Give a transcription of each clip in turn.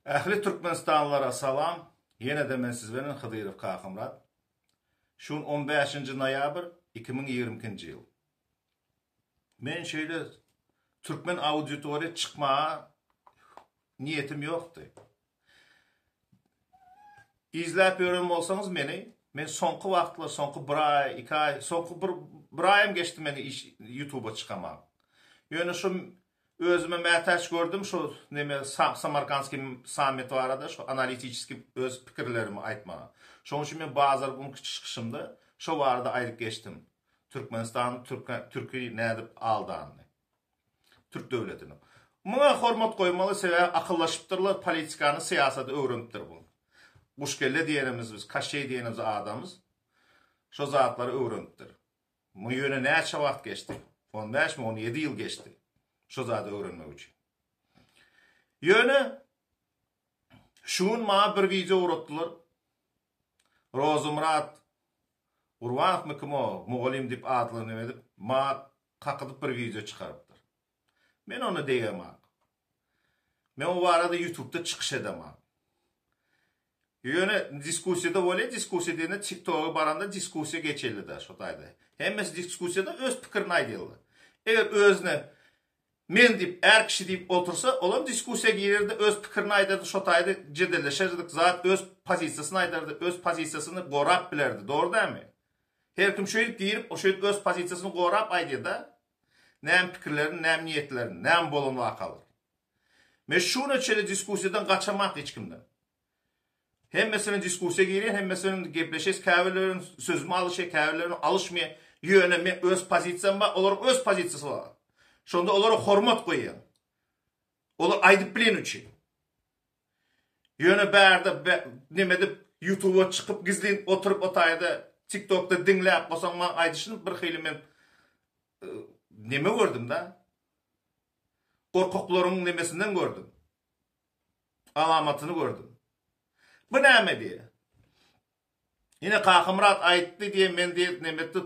Ähli Türkmenistanlylara salam, ýene-de men siz bilen Hydyrow Kakamyrat. Şu gün on bäşinji noýabr 2022-nji ýyl. Men şeýle türkmen auditoriýa çykmaga niýetim ýokdy. Izläp ýören bolsaňyz meni, men soňky wagtlar, soňky bir aý, iki aý, soňky bir bir aýam geçdi meni iş ýutuba çykaman. Ýöne şu özüme mätäç gördüm şu neme Samarkandskiý sammit barada şu analitiçeskiý öz pikirlerimi aýtmaga. Şonuň üçin men bazar günki çykyşymda şo barada aýdyp geçdim. Türkmenistan türki nädip aldanyny. Türk döwletiniň. Muňa hormat goýmaly sebäbi akyllaşypdyrlar politikany syýasaty öwrenipdir bu. Guşkelle diýenimiz biz Kaşeý diýenimiz adamyz şo zatlary öwrenipdir. Mu ýöne näçe wagt geçdi? On bäşmi on ýedi ýyl geçdi şo zady öwrenmek üçin. Ýöne şu gün maňa bir wideo ugratdylar. Rozymyrat Gurbanowmy kim o mugallym diýip adlanyp edip maňa kakydyp bir wideo çykarypdyr. Men ona degemak. Men o barada ýutubda çykyş edemak. Ýöne diskussiýada bolýa, diskussiýa diýende TikToga baranda diskussiýa geçildi-de şo taýda. Hemmesi diskussiýada öz pikirini aýdýarlar. Eger özüne men diýip, är kişi diýip otursa, olam diskussiýa girerdi, öz pikirini aýdardy, şo taýda jedelleşerdik, zat öz pozisiýasyny aýdardy, öz pozisiýasyny gorap bilerdi. Dogry dälmi? Her kim şeýdip girip, şeýdip öz pozisiýasyny gorap aýdýar-da. Näme pikirlerini, näme niýetlerini, näme bolan wakalar. Men şu güne çenli diskussiýadan gaçamak hiç kimden. Hemmesine diskussiýa girýän, hemmesine gepleşes, käbirleriniň sözümi alyşýar, käbirleriniň alyşmaýar. Ýöne men öz pozisiýam bar, olaryň öz pozisiýasy bar. Şonda olara hormat goýýan. Olar aýdyp bilen üçin. Ýöne bärde neme edip ýutuba çykyp gizlin oturyp o taýda tiktokda diňläp bolsaň maň aýdyşyny bir hili men neme gördüm da. Gorkaklaryň nemesinden gördüm. Alamatyny gördüm. Bu näme diýe? Ine Kakamyrat aýtdy diýe men diýe neme etdi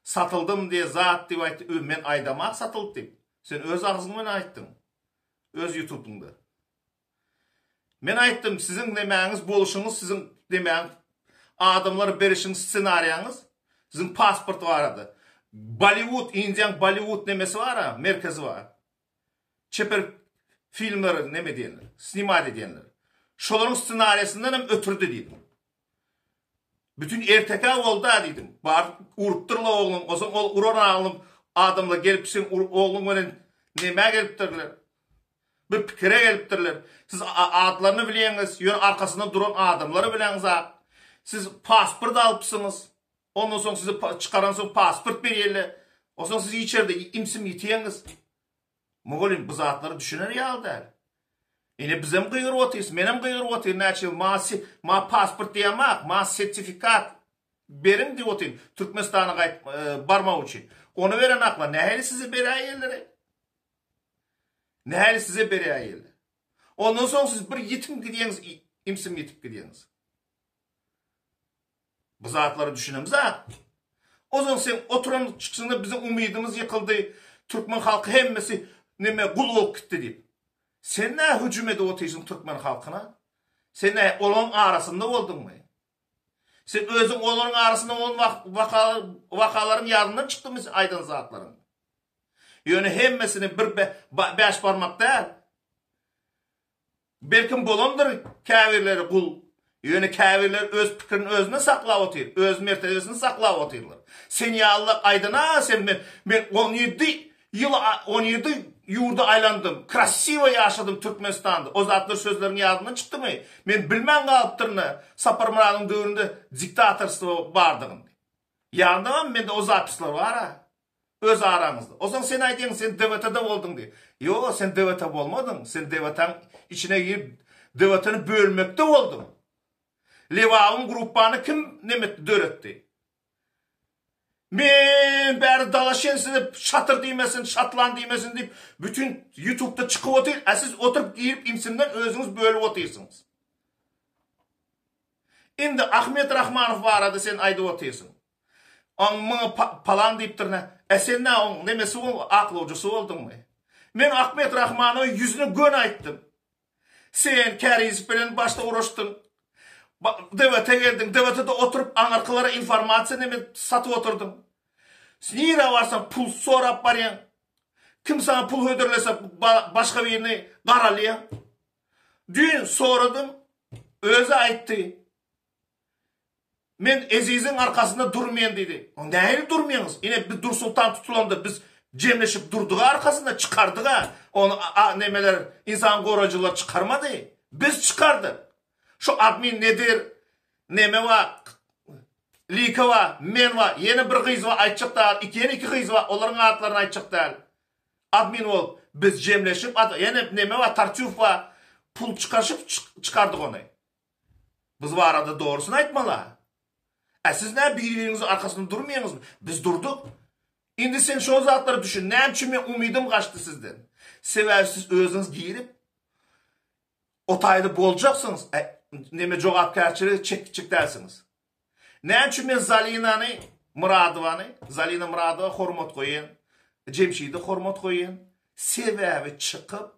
satyldym diýe zat diýip aýtdy. Men aýdamak satyldy diýip. Sen öz agzyň bilen aýtdyň. Öz ýutubyňda. Men aýtdym siziň nemäňiz bolşuňyz siziň nemäň adamlara berişiň ssenariýaňyz siziň pasport barada. Bollywood Indiýaň Bollywood nemesi bar-a merkezi bar. Çeper filmleri neme diýenler, snimat edýänler. Şolaryň ssenariýasyndan hem ötürdi diýdim. Bütün ertekä bolda diýdim. Baryp urupdyrlar ogluň, onsoň ol uran aglyň adamlar gelip seň ogluň bilen nämä gelipdirler? Bir pikire gelipdirler. Siz adlaryny bilýäňiz, ýöne arkasynda duran adamlary bileňzak. Siz pasport alypsyňyz. Ondan soň sizi çykaransoň pasport berýärler. Onsoň siz içerde imsim ýitýäňiz. Mugallym bu zatlara düşüner ýaly däl. Ine bizem gygyryp otyrys, menem gygyryp otyryn näçe ýyl ma ma pasport diýemak, ma sertifikat beriň diýip otyryn Türkmenistana gaýt e, barmak üçin. Ony beren akla nähili size beräýerler? Nähili size beräýerler? Ondan soň siz bir ýitim gidýäňiz, imsim ýitip gidýäňiz. Bu zatlara düşünemzak. Ozal sen oturan çykyşyňda biziň umydymyz ýykyldy, türkmen halky hemmesi neme gul bolup gitdi diýip. Sen nä hüjüm edip otyrsyň türkmen halkyna? Sen nä olaryň arasynda bolduňmy? Sen özüň olaryň arasynda bolan wakalar wakalaryň ýadyndan çykdymy aýdan zatlaryň? Ýöne hemmesini bir bäş barmak däl. Belkim bolandyr käbirleri gul, ýöne käbirleri öz pikirini özünde saklap otyr, öz mertebesini saklap otyrlar. Sen ýalylar aýdana sen men men 17 ýyl 17 ýurda aýlandym, krasiwo ýaşadym Türkmenistanda. O zatlar sözleriň ýadyňdan çykdymy? Men bilmän galypdyryn Saparmyradyň döwründe diktatorstwo bardygyny. Ýanyndamam mende o zapisler bar-a. Öz araňyzda. Onsoň sen aýdýaň sen DWT-da bolduň diýip. Ýok, sen DWT bolmadyň. Sen DWT-nyň içine girip DWT-ny bölmekde bolduň. Lebabyň gruppany kim neme döretdi? Men bäri dalaşýan size şatyr diýmesin, şatlan diýmesin diýip bütün YouTube'da çykyp otyr, a siz oturyp girip imsimden özüňiz bölüp otyrsyňyz. Indi Ahmet Rahmanow barada sen aýdyp otyrsyň. Oň muňa palan diýipdir nä. E sen nä oň nemesi bol, aklawjysy bolduňmy? Men Ahmet Rahmanowa ýüzüne göni aýtdym. Sen Kärizow bilen başda urushdyň. DWT geldiň, DWT-de oturyp aňyrkylara informasiýa neme satyp oturdyň. Nirä barsaň pul sorap barýaň. Kim saňa pul hödürlese başga birini garalýaň. Düýn soradym, özi aýtdy. Men Eziziň arkasynda durmaýan diýdi. Nähili durmaýaňyz? Ine biz Dursultan tutulanda biz jemleşip durdyga arkasynda çykardyga. Ony nemeler insan goraýjylar çykarmady. Biz çykardyk. Şu admin nedir? Neme bar? Lika bar, men bar, ýene bir gyz bar aýtjak däl, iki ýene iki gyz bar, olaryň atlaryny aýtjak däl. Admin bolup biz jemleşip, ýene neme bar, Tartýuf bar, pul çykaryşyp çykardyk ony. Biz barada dogrusyny aýtmaly-a. Ä siz nä biri-biriňiziň arkasynda durmaýaňyzmy? Biz durduk. Indi sen şol zatlara düşün. Näme üçin men umydym gaçdy sizden? Sebäbi siz özüňiz girip o taýda boljaksyňyz. Ä neme jogapkärçiligi çekjek dälsiňiz. Näme üçin men Zalinany Myradowany, Zalina Myradowa hormat goýýan, Jemşide hormat goýýan? Sebäbi çykyp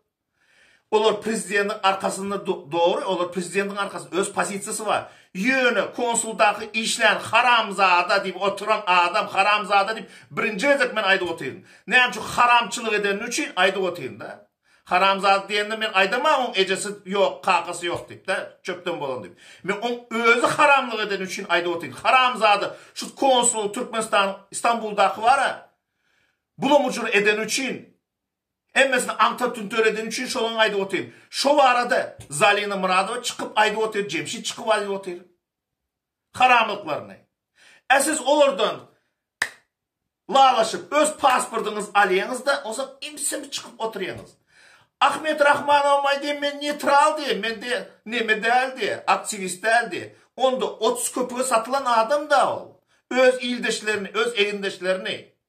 Olar prezidentiň arkasynda dogry olar prezidentiň arkasynda öz pozisiýasy bar. Ýöne konsuldaky işlän haramzada diýip oturan adam haramzada diýip birinji gezek men aýdyp otyryn. Näme üçin haramçylyk edeni üçin aýdyp otyryn da. Haramzada diýende men aýdamam oň ejesi ýok kakasy ýok diýip da çöpden bolan diýip. Men oň özi haramlyk edeni üçin aýdyp otyryn. Haramzada şu konsul Türkmenistanyň Istanbuldaky bara bulam-bujur edeni üçin Hemmesini aňta-tünter edeni üçin şolaň aýdyp otyryn. Şo barada Zalina Myradowa çykyp aýdyp otyr, Jemşit çykyp aýdyp otyr. Haramlyklaryny. Ä siz olardan lalaşyp öz pasportyňyzy alýaňyzda, onsoň imsim çykyp oturýaňyz. Ahmet Rahmanowam aýdýar, men neýtral diýýär, men diýýär, neme däl diýýär, aktiwist däl diýýär. Onda 30 köpüge satylan adam-da ol. Öz ildeşlerini, öz egindeşlerini.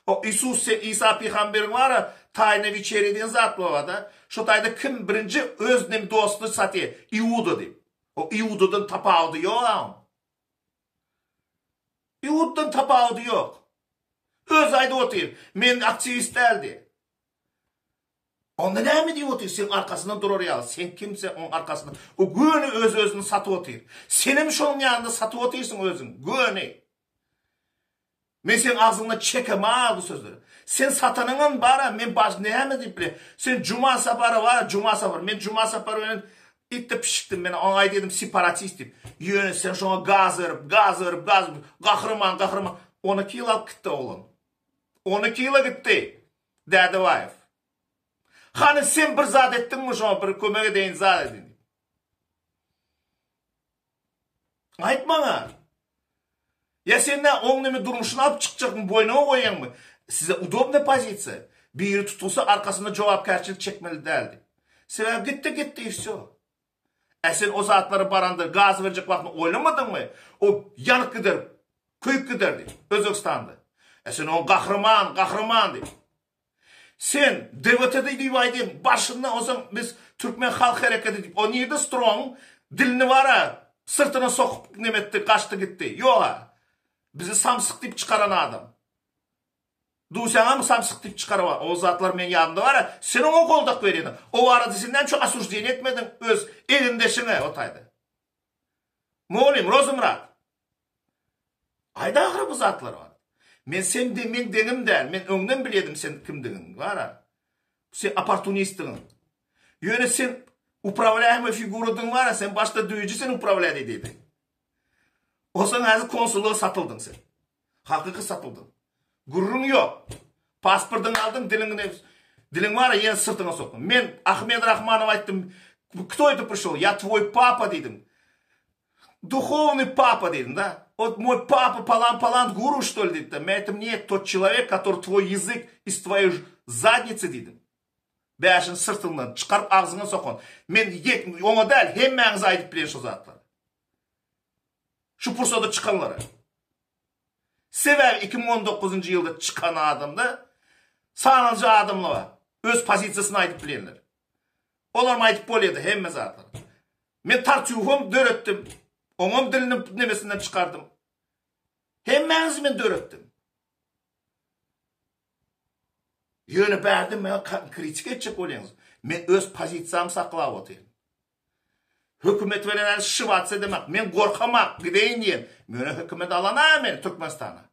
O Isus sen Isa pygamberiň bara taýna wiçeri diýen zat bobada. Şo taýda kim birinji öz nem dosty satýa Iuda diýip. O Iudadan tapawudy ýok a oň. Iudadan tapawudy ýok. Özi aýdyp otyr, men aktiwist däl diýip. Onda näme diýip otyr seň arkasynda durar ýaly, sen kim sen oň arkasynda. O göni öz özüni satyp otyr. Senem şonuň ýanynda satyp otyrsyň özüň, göni. Men seň agzyňdan çekemag bu sözleri. Sen satanyňam bara men baş näme diýip bile. Sen Juma Sapara bara Juma Sapar. Men Juma Sapar bilen itde pişikdim. Men oňa aýdýardym separatist diýip. Ýöne sen şoňa gaz berip, gaz berip, gaz berip, gahryman, gahryman. 12 ýyl alyp gitdi oglan. 12 ýyla gitdi. Dädebaýew. Hany sen bir zat etdiňmi şoňa bir kömek edeýin zat edeýin diýip. Aýt maňa. Ýa sen nä oň neme durmuşyny alyp çykjakmy, boýnuňa goýýaňmy? Size udobnyý pozisiýa. Biri tutulsa arkasynda jogapkärçilik çekmeli däl diýip. Sebäbi gitdi gitdi i wsýo. Ä sen o zatlara baranda gaz berjek wagtyňda oýlamadyňmy? O ýanyp gider, köýüp gider diýip, Özbegistanda. Ä sen oň gahryman, gahryman diýip. Sen DWT-de diýip aýdýaň, başynda onsoň biz Türkmen halk hereketi diýip, o nirde strong dilini bara syrtyna sokup neme etdi, gaçdy gitdi. Ýoga. Bizi samsyk diýip çykaran adam. Duýsaňam samsyk diýip çykaryp, o zatlar meň ýadymda bara, sen oňa goldak berýäň. O barada sen näme üçin osuždeniýe etmediň öz egindeşiňe o taýda. Mugallym Rozymyrat. Aýt ahyry bu zatlar bar. Men sen de men deňim däl. Men öňden bilýärdim sen kimdigiňi. Bara. Sen opportunistdigiň. Ýöne sen upravlýaýmy figuradyň bara, sen başda düýji sen upravlýat edýärdiň. Onsoň häzir konsullyga satyldyň sen. Hakyky satyldyň. Gürrüň ýok. Pasportyňy aldyň, diliňi diliň bar ýene syrtyňa sokduň. Men Ahmed Rahmanowa aýtdym, Кто это пришел? Я твой папа diýdim. Duhownyý papa diýdim da. Ot moý papa palan palan guru što li diýdi. Men aýtdym net tot çelowek kator twoý ýazyk iz twoýej zadnici diýdim. Bäşini syrtyňdan çykaryp agzyňa sokan. Men oňa däl hemmäňize aýdyp bilen şo zatlary. Şu pursada çykanlara. Sebäbi 2019-njy ýylda çykan adamda sanalja adamlar bar. Öz pozisiýasyny aýdyp bilenler. Olaram aýdyp bolýardy hemme zatlary. Men Tartýufam döretdim. Oňam dilini nemesinden çykardym. Hemmäňizi men döretdim. Ýöne bärde maňa kritika etjek bolýaňyz. Men öz pozisiýamy saklap otyryn. Hökümet bilen häzir şiwats edemak. Men gorkamak, gideýin diýen. Ýöne hökümet alana meni Türkmenistana.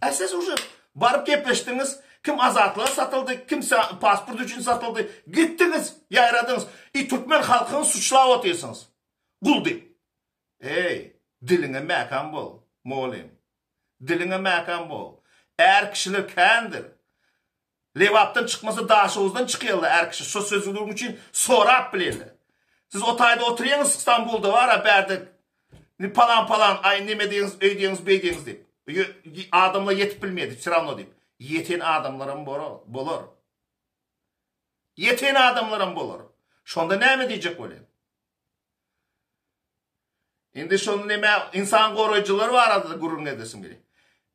Ä siz uje baryp gepleşdiňiz, kim Azatlyga satyldy, kim pasport üçin satyldy, gitdiňiz, ýaýradyňyz. I türkmen halkyny suçlap otyrsyňyz. Gul diýip. Eý, diliňe mäkäm bol, mugallym. Diliňe mäkäm bol. Är kişiler kändir. Lebapdan çykmasa Daşoguzdan çykýarlar är kişi. Şo sözlügiň üçin sorap bileli. Siz o taýda oturýaňyz Stambulda bar-a bärde palan palan aý neme diýeňiz öý diýeňiz beý diýeňiz diýip. Adamlar ýetip bilmeýär diýip, wse rawno diýip. Ýeten adamlaram bolar. Ýeten adamlaram bolar. Şonda näme diýjek bolýaň? Indi şony neme insan goraýjylar barada gürrüň edesim gelýär.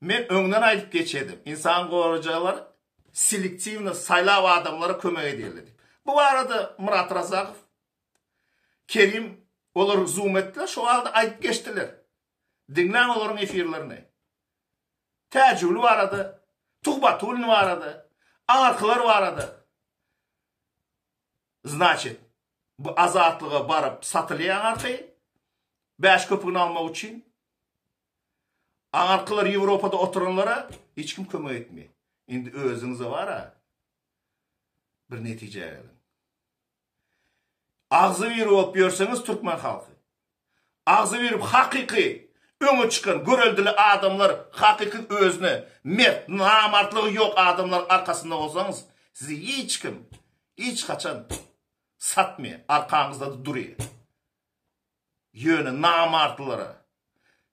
Men öňden aýdyp geçedim. Insan goraýjylar selektiwno saýlap adamlara kömek edýärler diýip. Bu barada Myrat Razakow, Kerim olar zoom etdiler, şo barada aýdyp geçdiler. Diňläň olaryň efirlerini. Täjigül barada, Tuhbatullin barada, aňarkylar barada. Znaçit, bu azatlyga baryp satylýar aňarky, bäş köpügini almak üçin. Aňarkylar Ýewropada oturanlara hiç kim kömek etmeýär. Indi özüňize bar-a bir netijä geliň. Agzybir bolup ýörseňiz türkmen halky. Agzybir hakyky öňe çykan göreldili adamlar hakyky özüne mert namartlygy ýok adamlaryň arkasynda bolsaňyz sizi hiç kim hiç haçan satmaýar arkaňyzda durýar. Ýöne namartlylara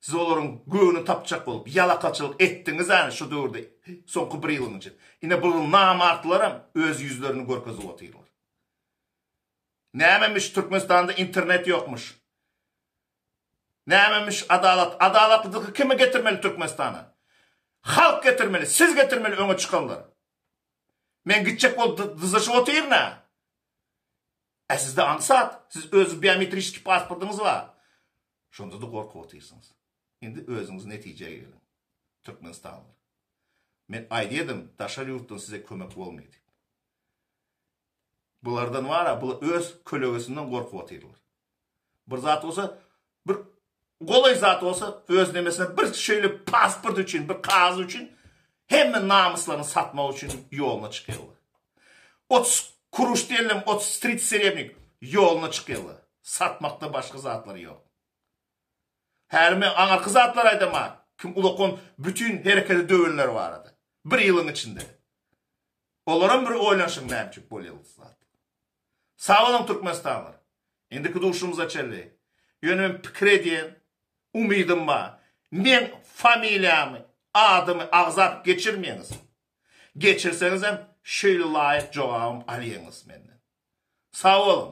siz olaryň göwnüni tapjak bolup ýalakaçylyk etdiňiz any şu döwürde soňky bir ýylyň içinde. Ine bu namartlylaram öz ýüzlerini görkezip otyrlar. Nämemiş Türkmenistanda internet ýokmuş. Nämemiş adalat. Adalatlylygy kimi getirmeli Türkmenistana? Halk getirmeli, siz getirmeli öňe çykanlar. Men gitjek bolup dyzaşyp otyryn-a. Ä sizde aňsat, siz öz biometriçki pasportyňyz bar. Şonda-da gorkup otyrsyňyz. Indi özüňiz netijä geliň. Türkmenistanlylar. Men aýdýadym, daşary ýurtdan size kömek bolmaýar diýip. Bulardan bar-a, bular öz kölegesinden gorkup otyrlar. Bir zat bolsa, bir golaý zat bolsa, öz nemesine bir şeýle pasport üçin, bir kagyz üçin hemme namyslaryny satmak üçin ýoluna çykýarlar. 30 kuruş diýelim, 30 30 serebnik ýoluna çykýarlar. Satmakda başga zatlary ýok. Häli men aňyrky zatlary aýdama, kim ulakon bütin hereketi döwenler barada. Bir ýylyň içinde. Olaram bir oýlanşyň näme üçin bolýa bu zat. Sag boluň Türkmenistanlar. Indiki duşumyza çenli. Ýöne men pikir edýän, umydym bar. Meň familiýamy, adymy agzap geçirmeňiz. Geçirseňizem şeýle laýyk jogabym alýaňyz menden. Sag boluň.